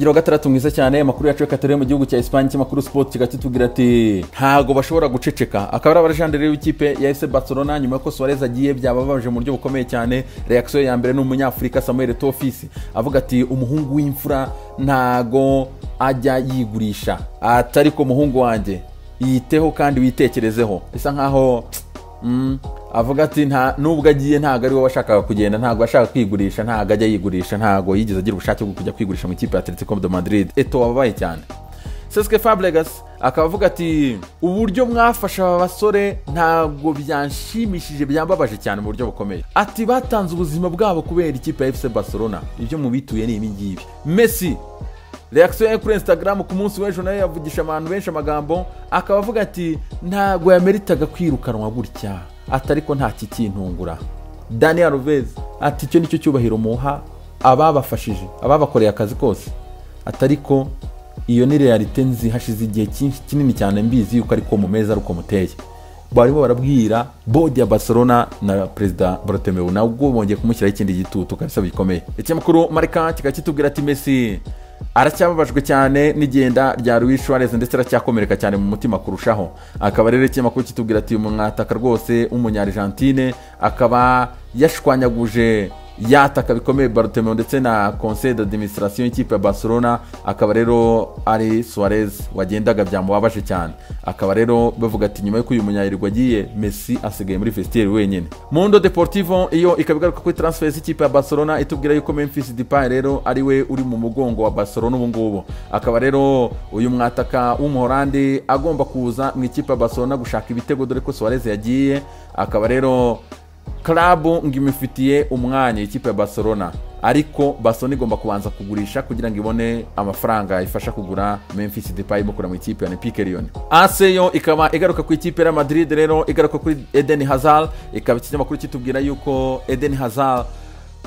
Kugira wa gatandatu mwiza cyane. Amakuru yacu reka mu gihugu cya Espagne, ikinyamakuru Sport kikatubwira ati ntago bashobora guceceka. Akaba ari abajenerali w'ikipe ya FC Barcelona nyuma yuko Suarez agiye, byababaje mu buryo bukomeye cyane. Reaction ya mbere ni umunyafurika Samuel Eto'o Fils, avuga ati umuhungu w'imfura ntago ajya yigurisha, atari ko muhungu wanjye yiteho kandi witekerezeho. Bisa nkaho avuga ati nta nubwo agiye ntago ari we washakaga kugenda, ntago ashaka kwigurisha, ntago ajya yigurisha, ntago yigeze agira ubushake bwo kujya kwigurisha mu ikipe ya Atletico de Madrid. Eto'o wababaye cyane. Cesc Fabregas akaba avuga ati uburyo mwafasha aba basore ntabwo byanshimishije, byambabaje cyane mu buryo bukomeye. Ati batanze ubuzima bwabo kubera ikipe ya FC Barcelona, ibyo mubituye ni ibi ngibi. Messi reaction ye kuri Instagram ku munsi w'ejo nayo yavugisha abantu benshi amagambo, akaba avuga ati ntago yameritaga kwirukanwa gutya, atariko nta kikintungura. Daniel Alves ati icyo nicyo cyubahiro muha ababafashije, ababakoreye akazi kose, atariko iyo ni realite nzi, hashize igihe kinini cyane mbizi yuko ariko mumeza ari uko muteye. Barimo barabwira board ya Barcelona na Perezida Bartomeu, nabwo bongeye kumushyiraho ikindi gitutu kabisa bikomeye. Ikinyamakuru Marca kikaba kitubwira ati Messi aracyababajwe cyane n'igenda rya Luis Suarez ndetse aracyakomereka cyane mu mutima kurushaho. Akaba rero ikinyamakuru kitubwira ati umwataka rwose w'umunya-Argentine akaba yashwanyaguje yataka bikomeye Bartomeu ndetse na conseil d'administration y'ikipe ya Barcelona, akaba rero ari Suarez wagendaga byamubabaje cyane. Akaba rero bavuga ati nyuma y'uko uyu munyayirwa agiye, Messi asigaye muri vestiaire wenyine. Mundo Deportivo iyo ikaba igaruka kuri transfer z'ikipe ya Barcelona, itubwira yuko Memphis Depay rero ari we uri mu mugongo wa Barcelona ubu ngubu. Akaba rero uyu mwataka w'umuholandi agomba kuza mu ikipe ya Barcelona gushaka ibitego dore ko Suarez yagiye. Akaba rero club ngo imufitiye umwanya ikipe ya Barcelona, ariko Barcelona igomba kubanza kugurisha kugira ngo ibone amafaranga ifasha kugura Memphis Depay imukura mu ikipe ya Olympique Lyon. AS yo ikaba igaruka ku ikipe ya Madrid rero, igaruka kuri Eden Hazard, ikaba ikinyamakuru kitubwira yuko Eden Hazard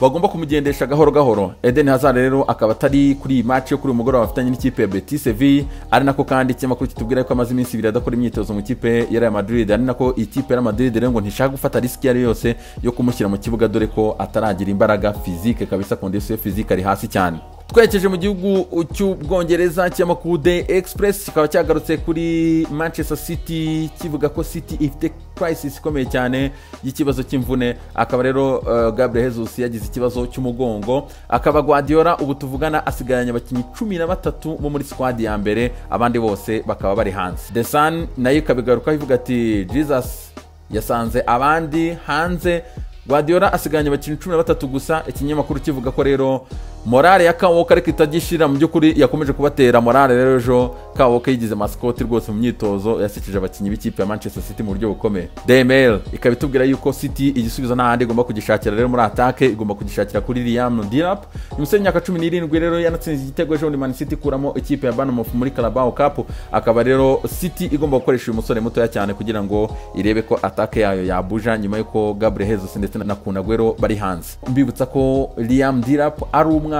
bagomba kumugendesha gahoro gahoro. Eden Hazard rero akaba atari kuri iyi match yo kuri uyu mugoroba bafitanye n'ikipe ya Betis Sevilla, ari nako kandi ikinyamakuru kitubwira ko amaze iminsi 2 adakora imyitozo mu ikipe ya Real Madrid, ari nako ikipe ya Real Madrid rero ngo ntishaka gufata risk iyo ari yose yo kumushyira mu kibuga dore ko ataragira imbaraga physique kabisa, condition physique ari hasi cyane. Twerekeje mu gihugu cy'Ubwongereza, ikinyamakuru The Express kikaba cyagarutse kuri Manchester City kivuga ko City ifite crisis ikomeye cyane y'ikibazo cy'imvune. Akaba rero Gabriel Jesus yagize ikibazo cy'umugongo, akaba Guardiola ubu tuvugana asigaranye abakinnyi 13 bo muri squad ya mbere, abandi bose bakaba bari hanze. The Sun nayo ikabigaruka ivuga ati Jesus yasanze abandi hanze, Guardiola asigaranye abakinnyi 13 gusa. Ikinyamakuru kivuga ko rero morale ya Kyle Walker ariko itagishira, mu by'ukuri yakomeje kubatera morale. Rero ejo Kyle Walker yigize mascotte rwose mu myitozo, yasekeje abakinnyi b'ikipe ya Manchester City mu buryo bukomeye. The Mail ikaba itubwira yuko City igisubizo nta handi igomba kugishakira rero muri attaque, igomba kugishakira kuri Liam Delap, umusore w'imyaka 17 rero yanatsinze igitego ejo bundi Man City ikuramo ikipe ya Bournemouth muri Carabao Cup. Akaba rero City igomba gukoresha uyu musore mutoya cyane kugira ngo irebe ko attaque yayo yabuja nyuma yuko Gabriel Jesus ndetse na Kun Aguero bari hanze. Mbibutsa ko Liam Delap ari umwana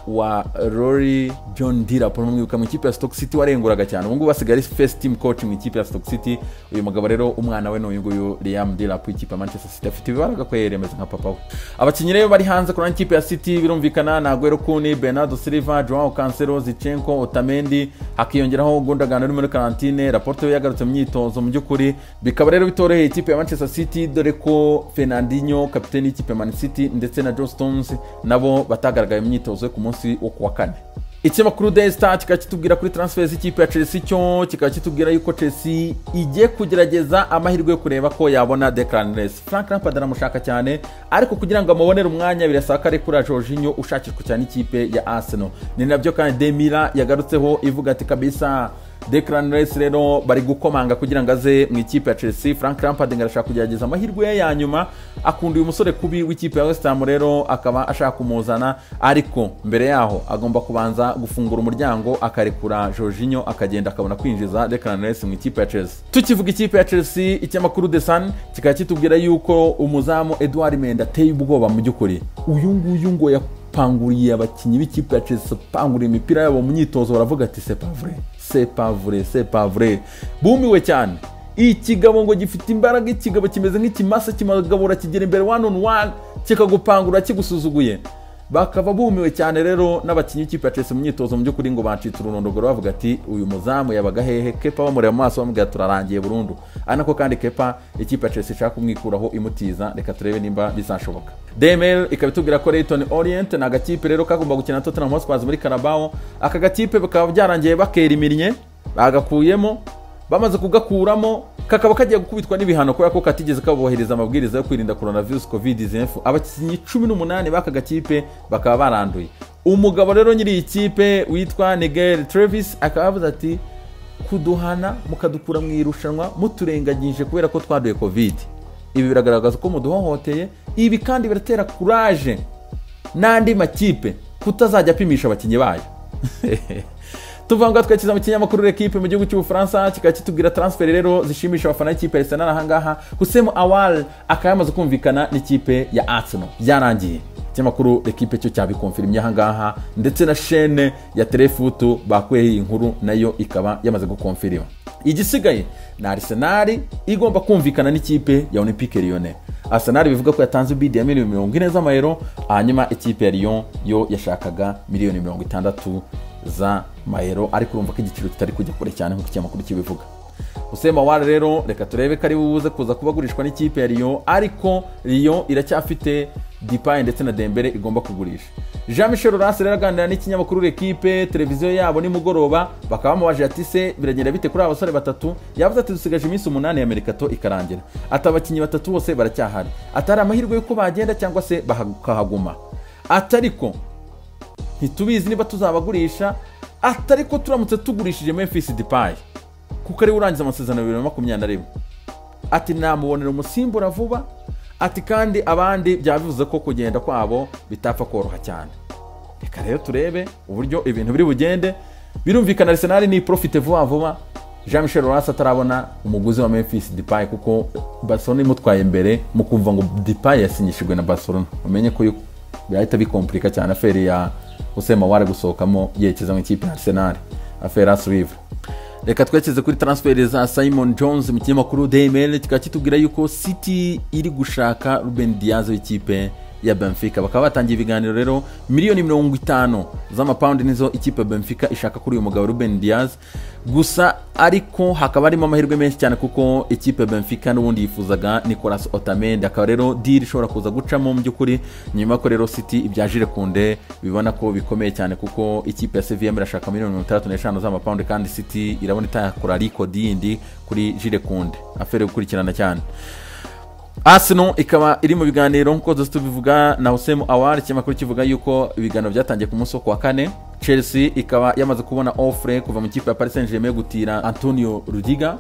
wa Rory John Delap, umwibuka mu ikipe ya Stoke City warenguraga cyane, ubu ngubu asigaye ari first team coach mu ikipe ya Stoke City. Uyu mugabo rero umwana we ni uyu nguyu Liam Delap w'ikipe ya Manchester City, afite ibibaraga ko yeremeza nka papa we. Abakinnyi rero bari hanze kuri ikipe ya City birumvikana na Aguero, Kun, Bernardo Silva, Joao Cancelo, Zinchenko, Otamendi, hakiyongeraho Gundogan uri muri quarantine, Laporte we yagarutse mu myitozo. Mu by'ukuri bikaba rero bitoroheye ikipe ya Manchester City dore ko Fernandinho kapiteni y'ikipe ya Man City ndetse na John Stones nabo batagaragaye mu myitozo yo ku munsi wo kuwa kane. Ikinyamakuru The Star kikaba kitubwira kuri transfer z'ikipe ya Chelsea, cyo kikaba kitubwira yuko Chelsea igiye kugerageza amahirwe yo kureba ko yabona Declan Rice. Frank Lampard aramushaka cyane, ariko kugira ngo amubonere umwanya birasaba ko arekura Jorginho ushakishwa cyane ikipe ya Arsenal. Ni nabyo kandi Demira yagarutseho ivuga ati kabisa Declan Rice rero bari gukomanga kugira ngo aze mu ikipe ya Chelsea. Frank Lampard ngo arashaka kugerageza amahirwe ye ya nyuma, akunda uyu musore kubi w'ikipe ya West Ham, rero akaba ashaka kumuzana, ariko mbere yaho agomba kubanza gufungura umuryango akarekura Jorginho akagenda, akabona kwinjiza Declan Rice mu ikipe ya Chelsea. Tukivuga ikipe ya Chelsea, ikinyamakuru The Sun kikaba kitubwira yuko umuzamu Edouard Mendy ateye ubwoba. Mu by'ukuri uyu nguyu ngo yapanguriye abakinnyi b'ikipe ya Chelsea, apanguriye imipira yabo mu myitozo, baravuga ati c'est pas vrai, c'est pas vrai, c'est pas vrai, bumiwe cyane. Ikigabo ngo gifite imbaraga, ikigabo kimeze nk'ikimasa, kimagabura kigera imbere one on one kikagupangura kigusuzuguye. Bakaba bumiwe cyane rero n'abakinnyi b'ikipe ya Chelsea mu myitozo, mu by'ukuri ngo bacitse ururondogoro bavuga ati uyu muzamu yabaga hehe? Kepa bamureba mu maso bamubwira turarangiye burundu. Ari nako kandi Kepa ikipe ya Chelsea ishaka kumwikuraho imutiza, reka turebe nimba bizashoboka. DML ikaba itubwira ko Leyton Orient ni agakipe rero kagomba gukina Tottenham Hotspur muri Carabao. Aka gakipe bikaba byarangiye bakera iminnye bagakuyemo, bamaze kugakuramo kakaba kagiye gukubitwa n'ibihano kubera ko katigeze kabubahiriza amabwiriza yo kwirinda coronavirus COVID-19. Abakinnyi 18 b'aka gakipe bakaba baranduye. Umugabo rero nyiri iyi kipe witwa Nigel Travis akaba yavuze ati kuduhana mukadukura mu irushanwa muturengagije kubera ko twanduye COVID, ibi biragaragaza ko muduhohoteye. Ibi kandi biratera courage n'andi makipe kutazajya apimisha abakinnyi bayo. Tuvuga twekiza mu kinyamakuru L'Equipe mu gihugu cy'Ubufaransa, kikaba kitubwira transfer rero zishimisha abafana b'ikipe ya Arsenal. Ahangaha Hussein Awal akaba yamaze kumvikana n'ikipe ya Arsenal, byarangiye. Ikinyamakuru L'Equipe cyo cyabikonfirmye ahangaha, ndetse na chaîne ya Telefoot bakuyeho iyi nkuru nayo ikaba yamaze gukonfirma. Igisigaye na Arsenal igomba kumvikana n'ikipe ya Olympique Lyonnais. Arsenal bivuga ko yatanze bid ya miliyoni 40 z'amayero, hanyuma ikipe ya Lyon yo yashakaga miliyoni 60 z'amayero, ariko urumva ko igiciro kitari kujya kure cyane nk'uko ikinyamakuru kibivuga. Hussein Awal rero reka turebe ko ari buze kuza kubagurishwa n'ikipe ya Lyon, ariko Lyon iracyafite Depay ndetse na Dembele igomba kugurisha. Jean Michel Aulas rero aganira n'ikinyamakuru L'Equipe televiziyo yabo nimugoroba, bakaba bamubaje ati se biragenda bite kuri aba basore batatu? Yavuze ati dusigaje iminsi 8 ya mercato ikarangira, ati abakinnyi batatu bose baracyahari, atari amahirwe yuko bagenda cyangwa se bakahaguma, atariko ntitubizi niba tuzabagurisha, atariko turamutse tugurishije Memphis Depay kuko ari urangiza amasezerano 2021, ati namubonera umusimbura vuba, ati kandi abandi byabivuze ko kugenda kwabo bitapfa koroha cyane. Reka rero turebe uburyo ibintu biri bugende. Birumvikana Arsenal ni profite vuba vuba Jean Michel Aulas atarabona umuguzi wa Memphis Depay, kuko Barcelona imutwaye imbere mu kumva ngo Depay yasinyishijwe na Barcelona, umenye ko birahita bikomplika cyane affaire ya Hussein Awal gusohokamo yerekeza mu ikipe ya Arsenal, affaire à suivre. Reka twekeze kuri transfer za Simon Jones mu kinyamakuru Daily Mail, kikaba kitubwira yuko City iri gushaka Ruben Diaz w'ikipe ya Benfica. Bakaba batangiye ibiganiro rero, miliyoni 50 z'amapaundi nizo ikipe ya Benfica ishaka kuri uyu mugabo Ruben Diaz. Gusa ariko hakaba harimo amahirwe menshi cyane kuko ikipe ya Benfica n'ubundi yifuzaga Nicolas Otamendi, akaba rero deal ishobora kuza gucamo mu by'ukuri nyuma ko rero City ibyajire kunde bibona ko bikomeye cyane, kuko ikipe ya Sevilla irashaka miliyoni 65 z'amapaundi kandi City irabona itakora record yindi kuri Jules Koundé, affaire gukurikirana cyane. Arsenal ikaba iri mu biganiro nkuko tubivuga na Hussein Awal, ikinyamakuru kivuga yuko ibiganiro byatangiye ku munsi wo kuwa kane. Chelsea ikaba yamaze kubona offre kuva mu kipe ya Paris Saint-Germain gutira Antonio Rudiger.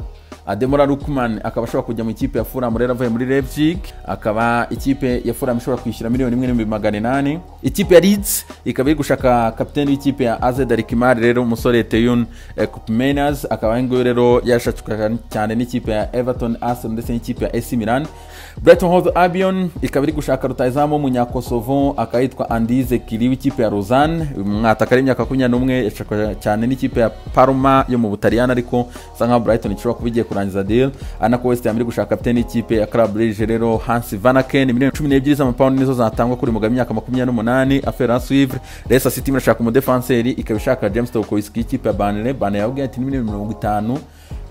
Ademola Lookman akaba ashobora kujya mu ikipe ya Fulham rero avuye muri Leipzig, akaba ikipe ya Fulham ishobora kwishyura miliyoni 1.800. Ikipe ya Leeds ikaba iri gushaka kapiteni w'ikipe ya AZ Alkmaar rero umusore Teun Koopmeiners, akaba nguyu rero yashakwa cyane n'ikipe ya Everton, Arsenal ndetse n'ikipe ya AC Milan. Brighton Hove Albion ikaba iri gushaka rutahizamu w'umunyakosovo akayitwa Andy Zekiri w'ikipe ya Lausanne, umwataka w'imyaka 21, yashakwa cyane n'ikipe ya Parma yo mu Butaliyani, ariko sa nkaho Brighton ishobora kuba igiye kurangiza deal. Anako West Ham iri gushaka kapiteni w'ikipe ya Club Brugge rero Hans Van Aken, miliyoni 12 z'amapaundi nizo zatangwa kuri mugabo imyaka 28, affaire à suivre. Leicester City irashaka umudefenseri, ikaba ishaka James Tarkowski w'ikipe ya Burnley. Burnley yabwiye ati miliyoni 50.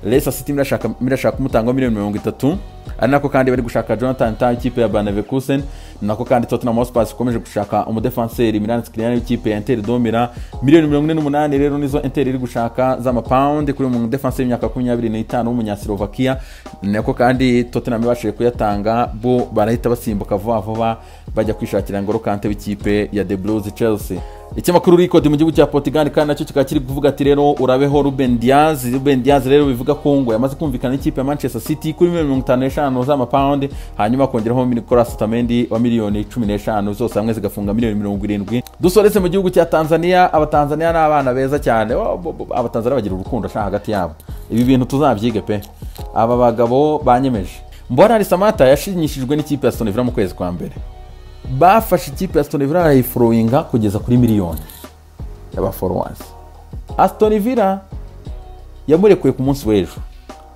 Leicester City irashaka kumutanga miliyoni 30. Ari nako kandi bari gushaka Jonathan Tah ikipe ya Bayer Leverkusen. Nako kandi Tottenham Hotspur ikomeje gushaka umudefenseri Milan Skriniar w'ikipe ya Inter de Milan, miliyoni 48 rero nizo Inter iri gushaka z'amapaundi kuri uyu mudefenseri w'imyaka 25 w'umunyaslovakia. Nako kandi Tottenham ibashije kuyatanga, bo barahita basimbuka vuba vuba bajya kwishakira N'Golo Kante w'ikipe ya The Blues Chelsea. Ikinyamakuru Record mu gihugu cya Portugal kandi nacyo kikaba kiri kuvuga ati rero urabeho Ruben Diaz. Ruben Diaz rero bivuga ko ngo yamaze kumvikana n'ikipe ya Manchester City kuri miliyoni 55 z'amapaundi, hanyuma kongeraho Nicolas Otamendi wa miliyoni 15, zose hamwe zigafunga miliyoni 70. Dusoretse mu gihugu cya Tanzania. Abatanzania ni abana beza cyane, Abatanzania bagira urukundo sha hagati yabo, ibi bintu tuzabyige pe. Aba bagabo banyemeje. Mbwana Samata yashinyishijwe n'ikipe ya Aston Villa mu kwezi kwa mbere, bafashe ikipe ya Aston Villa barayiforowinga kugeza kuri miliyoni y'aba followers. Aston Villa yamurekuye ku munsi w'ejo,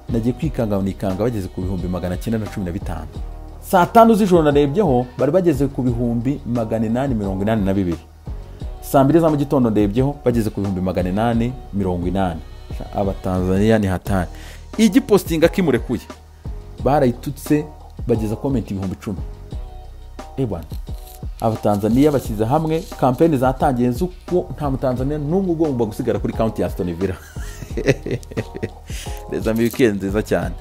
nagiye kwikanga nikanga bageze ku 915. Saa 5 z'ijoro narebyeho bari bageze ku 882,000. Saa 2 za mu gitondo ndebyeho bageze ku 880,000. Abatanzania ni hatari. Igipostinga kimurekuye barayitutse bageza comment 10,000. Bwana, Abatanzania bashyize hamwe, kampeni zatangiye z'uko nta Mutanzania n'umwe ugomba gusigara kuri county ya Aston Villa. Reza weekend nziza cyane.